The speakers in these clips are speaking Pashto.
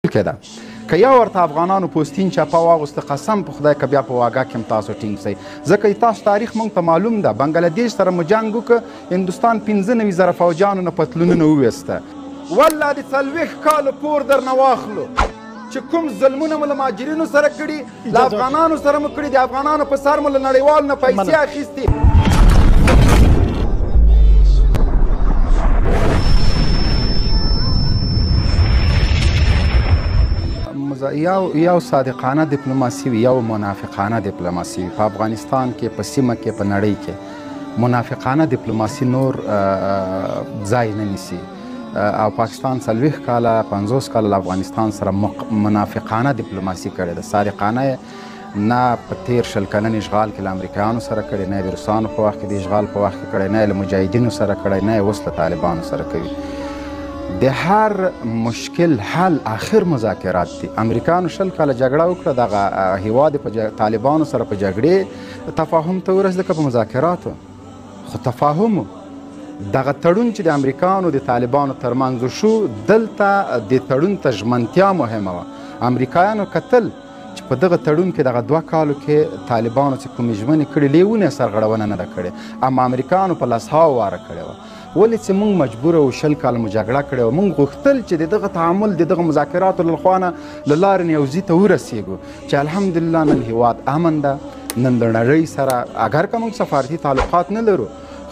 کې ده. که یو ورته افغانانو پوستین چپه واغوسته، قسم په خدای که بیا په واګه کې هم تاسو ټینګ سئ، ځکه تاسو تاریخ موږ ته معلوم ده. بنګلادیش سره مو جنګ وکړ، هندوستان 95,000 فوجانو نه پتلونونه وویسته. والله د 40 کالو پور درنه واخلو چې کوم ظلمونه مو له مهاجرینو سره کړي، له افغانانو سره مو کړي، د افغانانو په سر مو له نړیوالو نه پیسې اخیستي. یو صادقانه دیپلوماسي وي، یو منافقانه دیپلوماسي وي. په افغانستان کې، په سیمه کې، په نړۍ کې منافقانه دیپلوماسي نور ځای نه نیسي. او پاکستان 40 کاله 50 کاله له افغانستان سره منافقانه دیپلوماسي کړې ده. صادقانه نه په تیر 20 کلن اشغال کې له امریکایانو سره کړې، نه د روسانو په وخت کې د اشغال په وخت کې کړې، نه له مجاهدینو سره کړې، نه اوس له طالبانو سره کوي. د هر مشکل حل آخر مذاکرات دي. امریکانو 20 کاله جګړه وکړه، دغه هیواد په طالبانو سره په جګړې تفاهم ته ورسېده که په مذاکراتو؟ خو تفاهم دغه تړون چې د امریکانو د طالبانو ترمنځ شو، دلته د تړون ته ژمنتیا مهمه وه. امریکایانو کتل چې په دغه تړون کې دغه 2 کالو کې طالبانو چې کومې ژمنې کړې، لیونی سرغړونه نه ده کړې، اما امریکانو په لسهاو واره کړې وه. ولې چې موږ مجبوره وو، 20 کاله مو جګړه کړې وه، موږ غوښتل چې د دغه تعامل د دغه مذاکراتو له خوا نه له لارې نه یو ځای ته ورسېږو چې الحمدلله نن هیواد امن ده، نن له نړۍ سره اګر که موږ سفارتي تعلقات نه لرو،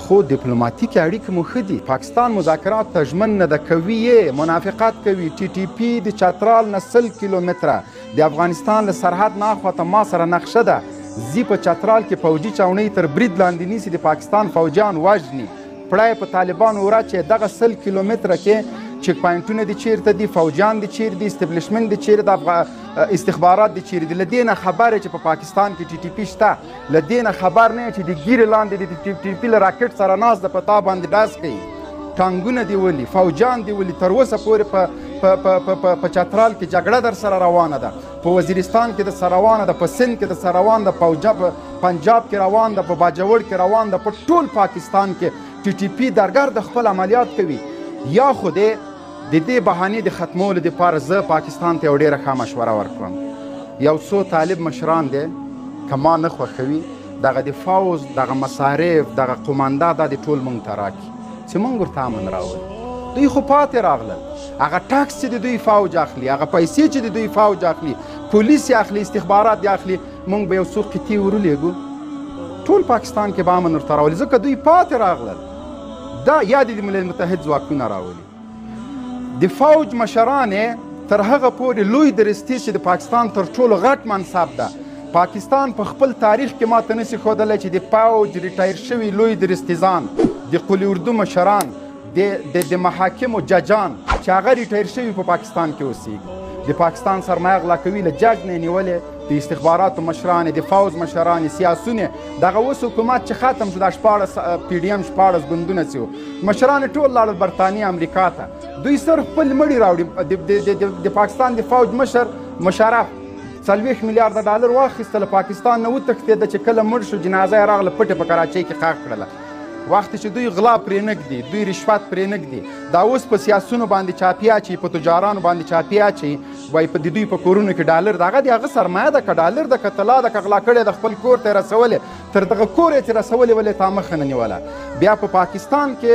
خو دیپلوماتیکې اړیکې مو ښه دي. پاکستان مذاکرات ته ژمن نه ده، کوي یې، منافقت کوي. ټي ټي پي د چترال نه 100 کیلومتره د افغانستان له سرحد نه اخوا ته ما سره نقشه ده، ځي په چترال کې فوجي چاوڼۍ تر برید لاندې نیسي، د پاکستان فوجیان وژني، پړه یې په طالبانو وراچوي. دغه 100 کیلومتره کې چیک پاینټونه دي چیرته دي، فوجیان دي چیرې دي، استبلشمنت دي چیرې ده، استخبارات دي چیرې دي. له دې نه خبر چې په پاکستان کې ټي ټي پي شته، له دې نه خبر نه چې د ګیرې لاندې د ټي ټي پي له راکټ سره ناست ده، په تا باندې ډز کوي، ټانګونه دي ولي، فوجیان دي ولي. تر اوسه پورې په چترال کې جګړه در سره روانه ده، په وزیرستان کې در سره روانه ده، په سند کې در سره روانه ده، پنجاب کې روان ده، په باجوړ کې روان ده، په ټول پاکستان کې ټي ټي پي درګر د خپل عملیات کوي. یا خو دې د دې بهانې د ختمولو دپاره زه پاکستان ته یو ډېره ښه مشوره ورکړم. یو څو طالب مشران دی که ما نه خوښوي، دغه د فوځ دغه مصارف دغه قومنده دا د ټول موږ ته راکړي چې موږ ورته امن راولو. دوی خو پاتې راغلل، هغه ټاکس چې د دوی فوج اخلي، هغه پیسې چې د دوی فوج اخلي، پولیس یې اخلي، استخبارات یې اخلي، موږ به یو څو قطعې ورولېږو، ټول پاکستان کې به امن ورته راولي، ځکه دوی پاتې راغلل. دا یا د ملل متحد ځواکونه راولي. د فوج مشران یې تر هغه پورې لوی درستیز چې د پاکستان تر ټولو غټ منصب ده، پاکستان په خپل تاریخ کې ماته نسي ښودلی چې د فوج ریټایر شوي لوی درستیزان، د قول اردو مشران، د محاکمو ججان چې هغه ریټایر شوي په پاکستان کې اوسیږي، د پاکستان سرمایه غلا کوي، له جج نه یې نیولې د استخباراتو مشران، د فوځ مشران، سیاسیون. دغه اوس حکومت چې ختم شو، دا 16 پي ډي ایم 16 ګوندونه چې وو، مشران یې ټول لاړل برتانیې امریکا ته. دوی صرف خپل مړي راوړي. د پاکستان د فوج مشر مشرف 40 میلیارده ډالر واخیسته، له پاکستان نه وتښتېده، چې کله مړ شو جنازه یې راغله پټې په کراچۍ کې ښخ کړله. وخت چې دوی غلا پرې نه ږدي، دوی رشوت پرې نه ږدي، دا اوس په سیاسیونو باندې چاپي اچوي، په تجارانو باندې چاپي اچوي، وایي په د دوی په کورونو کې ډالر ده. هغه د هغه سرمایه ده، که ډالر ده، که طلا ده، که غلا کړې ده، خپل کور ته یې رسولې، تر دغه کور یې چې رسولې ولې تا مخه نه نیوله. بیا په پاکستان کې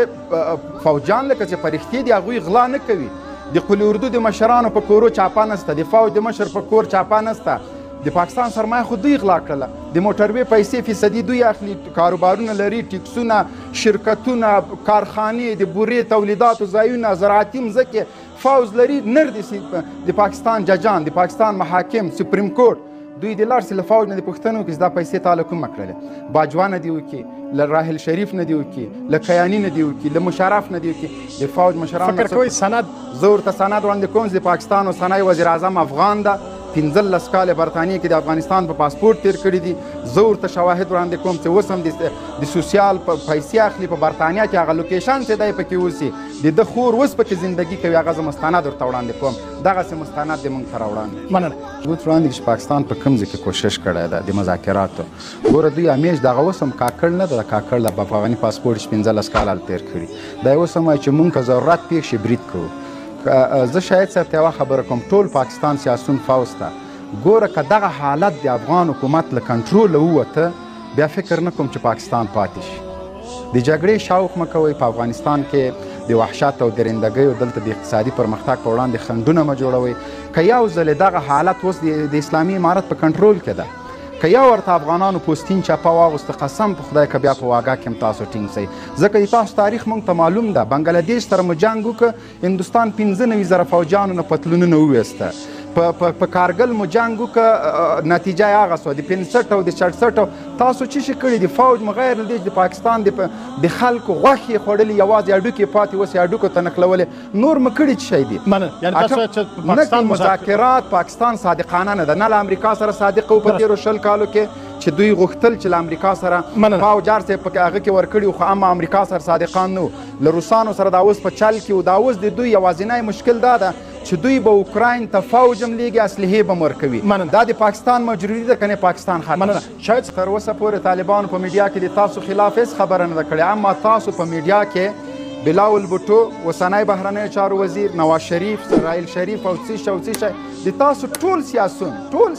فوجیان لکه چې فرښتې دي، هغوی غلا نه کوي. د قول اردو د مشرانو په کورو چاپه نسته، د فوج د مشر په کور چاپه نسته. د پاکستان سرمایه خو دوی غلا کړله، د موټروې پیسې فیصدي دوی اخلي، کاروبارونه لري، ټیکسونه، شرکتونه، کارخانې، د بورې تولیداتو ځایونه، زراعتي مځکې فوځ لري. نر دي د پاکستان ججان، د پاکستان محاکم، سپریم کورټ، دوی دې لاړ سي له فوج نه دې پوښتنه وکړي چې دا پیسې تا له کومه کړلې. باجوه نه دې وکړي، له راحل شریف نه دې وکړي، له کیاني نه دې وکړي، له مشرف نه دې وکړي. د فوج مشران فکر کوئ سند؟ زه ورته سند وړاندې کوم چې د پاکستان اوسنی وزیر اعظم افغان ده، 15 کاله برتانیې کې د افغانستان په پاسپورت تیر کړي دي. زه ورته شواهد وړاندې کوم چې اوس هم د سوسیال پیسې اخلي په برتانیا کې، هغه لوکیشن چې دی پکې اوسي، د ده خور اوس پکې زندګي کوي، هغه زه مستند ورته وړاندې کوم. دغسې مستند دې موږ ته راوړاندې. مننه. اوس وړاندې چې پاکستان په کوم ځای کې کوشش کړی ده د مذاکراتو، ګوره دوی همیش دغه اوس هم کاکړ نه ده، د کاکړ د افغاني پاسپورت چې 15 کاله هلته تېر کړي، دا اوس هم وایي چې موږ که ضرورت پېښ شي برید کوو. زه شاید صاحب ته یوه خبره کوم، ټول پاکستان سیاسون فوځ ته ګوره، که دغه حالت د افغان حکومت له کنټروله ووته بیا فکر نه کوم چې پاکستان پاتې شي. د جګړې شوق مه کوئ، په افغانستان کې د وحشت او درندګیو دلته د اقتصادي پرمختګ په وړاندې خنډونه مه جوړوئ. که یو ځلې دغه حالت اوس د اسلامي امارت په کنټرول کې ده، که یو ورته افغانانو پوستین چپه واغوسته، قسم په خدای که بیا په واګه کې هم تاسو ټینګ سئ، ځکه د تاسو تاریخ موږ ته معلوم ده. بنګلادیش سره مو جنګ وکړ، هندوستان 95,000 فوجیانو نه پتلونونه وویسته. په کارګل مو جنګ وکړ، نتیجه یې هغه سوه، د پنسټ او د چړسټ او تاسو څه شي کړي دي؟ فوج مو غیر له دې چې د پاکستان د خلکو غوښې یې خوړلې، یوازې هډوکي یې پاتې، اوس یې هډوکو ته نښلولې، نور مو کړي څه شی دي؟ مننه. یعنې تاسو پاکستان مذاکرات پاکستان صادقانه نه ده، نه له امریکا سره صادق و په تېرو 20 کالو کې چې دوی غوښتل چې له امریکا سره پوځ هر څه په هغه کې ورکړي وو، خو اما امریکا سره صادقان نه وو، له روسانو سره دا اوس په چل کې وو. دا اوس د دوی یوازینی مشکل دا ده چې دوی به اوکراین ته فوج هم لیږي، اسلحې به هم ورکوي. دا د پاکستان مجبوري ده، که نه پاکستان ختم. مننه. شاید تر اوسه پورې طالبانو په میډیا کې د تاسو خلاف هېڅ خبره نه ده کړې، اما تاسو په میډیا کې بلاول بوټو، اوسنی بهرنیو چارو وزیر، نواز شریف، سرایل شریف او څه شی او څه شی، د تاسو ټول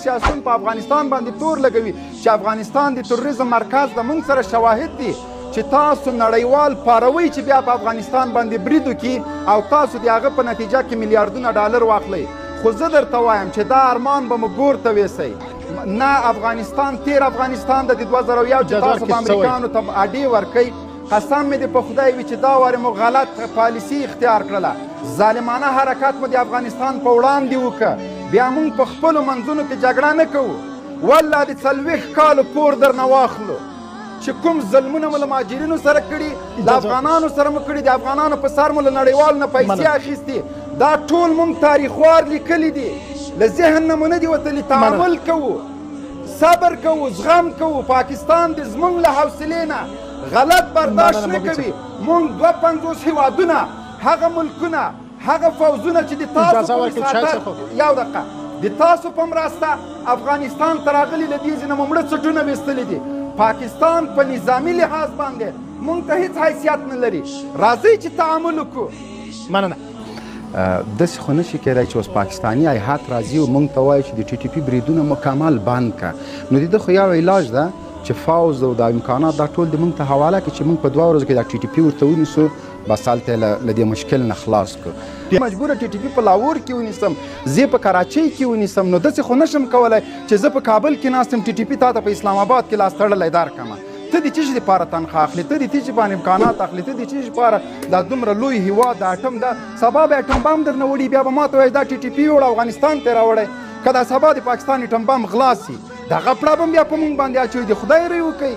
سیاسون په افغانستان باندې تور لګوي چې افغانستان د تروریزم مرکز ده. موږ سره شواهد دي چې تاسو نړیوال پاروئ چې بیا په افغانستان باندې برید وکړي او تاسو د هغه په نتیجه کې میلیاردونه ډالر واخلئ. خو زه درته وایم چې دا ارمان به مو ګور ته ویسئ. نه افغانستان تیر افغانستان ده د 2001 چې تاسو به امریکانو ته اډې ورکئ. قسم مې دې په خدای وي چې دا وارې مو غلط پالیسي اختیار کړله، ظالمانه حرکت مو د افغانستان په وړاندې وکړه. بیا موږ په خپلو منځونو کې جګړه نه کوو، والله د 40 کالو پور درنه واخلو چې کوم ظلمونه مو له مهاجرینو سره کړي، له افغانانو سره مو کړي، د افغانانو په سر مو له نړیوالو نه پیسې اخیستي، دا ټول موږ تاریخوار لیکلي دي، له ذهن نه مو نه دي وتلي. تعامل کوو، صبر کوو، زغم کوو. پاکستان د زموږ له حوصلې نه غلط برداشت نه کوي. موږ 52 هیوادونه، هغه ملکونه، هغه فوځونه چې د تاسو په وساطت، یو دقیقه، د تاسو په مرسته افغانستان ته راغلي، له دې ځای نه مو مړه څټونه ویستلي دي. پاکستان په نظامي لحاظ باندې موږ ته هیڅ حیثیت نه لري. راځئ چې تعامل وکړو. مننه. داسې خو نه شي کېدای چې اوس پاکستاني هیئت راځي او موږ ته وایي چې د ټي ټي پي بریدونه مکمل بند کړه. نو د ده خو یو علاج ده چې فوځ او دا امکانات دا ټول د موږ ته حواله کړي چې موږ په 2 ورځو کې دا ټي ټي پي ورته ونیسو، بس هلته یې له دې مشکل نه خلاص کړو. مجبوره ټي ټي پي په لاهور کې ونیسم، زه په کراچۍ کې ونیسم، نو داسې خو نشم کولی چې زه په کابل کې ناست یم، ټي ټي پي تا ته په اسلام آباد کې لاس تړلی درکړم. ته د څه شي دپاره تنخوا اخلې؟ ته د څه شي باندې امکانات اخلې؟ ته د څه شي دپاره دا دومره لوی هیواد د اټم دا سبا به اټم بم درنه وړي، بیا به ما ته وایي دا ټي ټي پي وړه افغانستان ته راوړی. که دا سبا د پاکستان اټم بم غلا سي، دغه پړه به هم بیا په موږ باندې اچوي. د خدای روی وکړئ،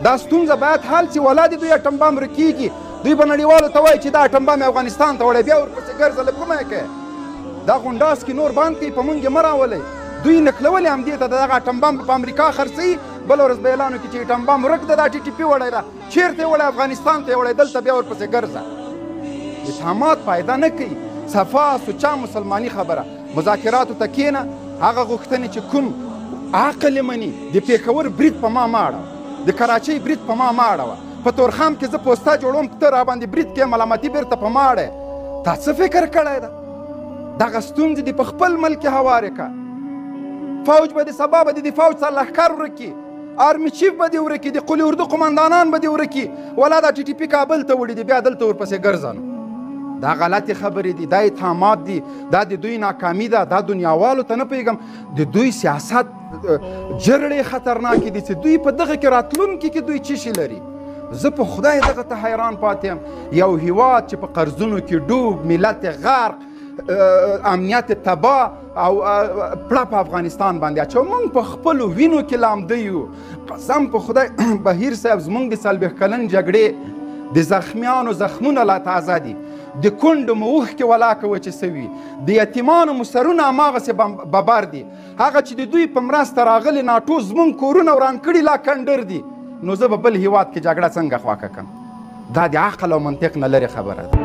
دا ستونزه باید حل سي. ولا د دوی اټم بم ورکېږي، دوی به نړیوالو ته وایي چې دا اټم بم افغانستان ته وړی، بیا ورپسې ګرځه له کومه یې کوې؟ دا غونډاس کې نور بند کوي، په موږ یې مه راولئ. دوی نښلولې همدې ته، دغه اټم بم په امریکا خرڅوي، بله ورځ به اعلان وکړي چې اټم بم ورک ده، دا ټي ټي پي وړی ده، چېرته یې وړی؟ افغانستان ته یې وړی، دلته بیا ورپسې ګرځه. اتهامات پیدا نه کوي. صفا سوچا مسلماني خبره. مذاکراتو ته کښېنه، هغه غوښتنې چې کوم عقل یې مني. د پېښور برید په ما مه اړوه، د کراچۍ برید په ما مه اړوه، په تورخم کې زه پوسته جوړوم، ته راباندې برید کوې، ملامتي بېرته په ما اړوې. تا څه فکر کړی ده؟ دغه ستونزې دې په خپل ملک کې هوارې کړه. فوج به دې سبا به دې د فوج سره لښکر ورکي، آرمي چیف به دې ورکي، د قول اردو قومندانان به دې ورکي، ولا دا ټي ټي پي کابل ته وړي دي، بیا دلته ورپسې ګرځه. نو دا غلطې خبرې دي، دا اتهامات دي، دا د دوی ناکامي ده. دا دنیاوالو ته نه پوهېږم د دوی سیاست جرړې خطرناکې دي چې دوی په دغه کې راتلونکي کې دوی څه شي لري. زه په خدای دغه ته حیران پاتې یم. یو هیواد چې په قرضونو کې ډوب، ملت غرق، امنیت تباه او پړه په افغانستان باندې اچوو. موږ په خپلو وینو کې لامده یو. قسم په خدای بهیر صاحب، زموږ د 40 کلن جګړې د زخمیانو زخمونه لا تازه دي، د کونډو مو اوښکې ولاکه وچې سوي، د یتیمانو مو سرونه هماغسې ببر دي، هغه چې د دوی په مرسته راغلي ناټو زموږ کورونه وران کړي لا کنډر دي. نو زه به بل هیواد کې جګړه څنګه خوښه کړم؟ دا د عقل او منطق نه لرې خبره ده.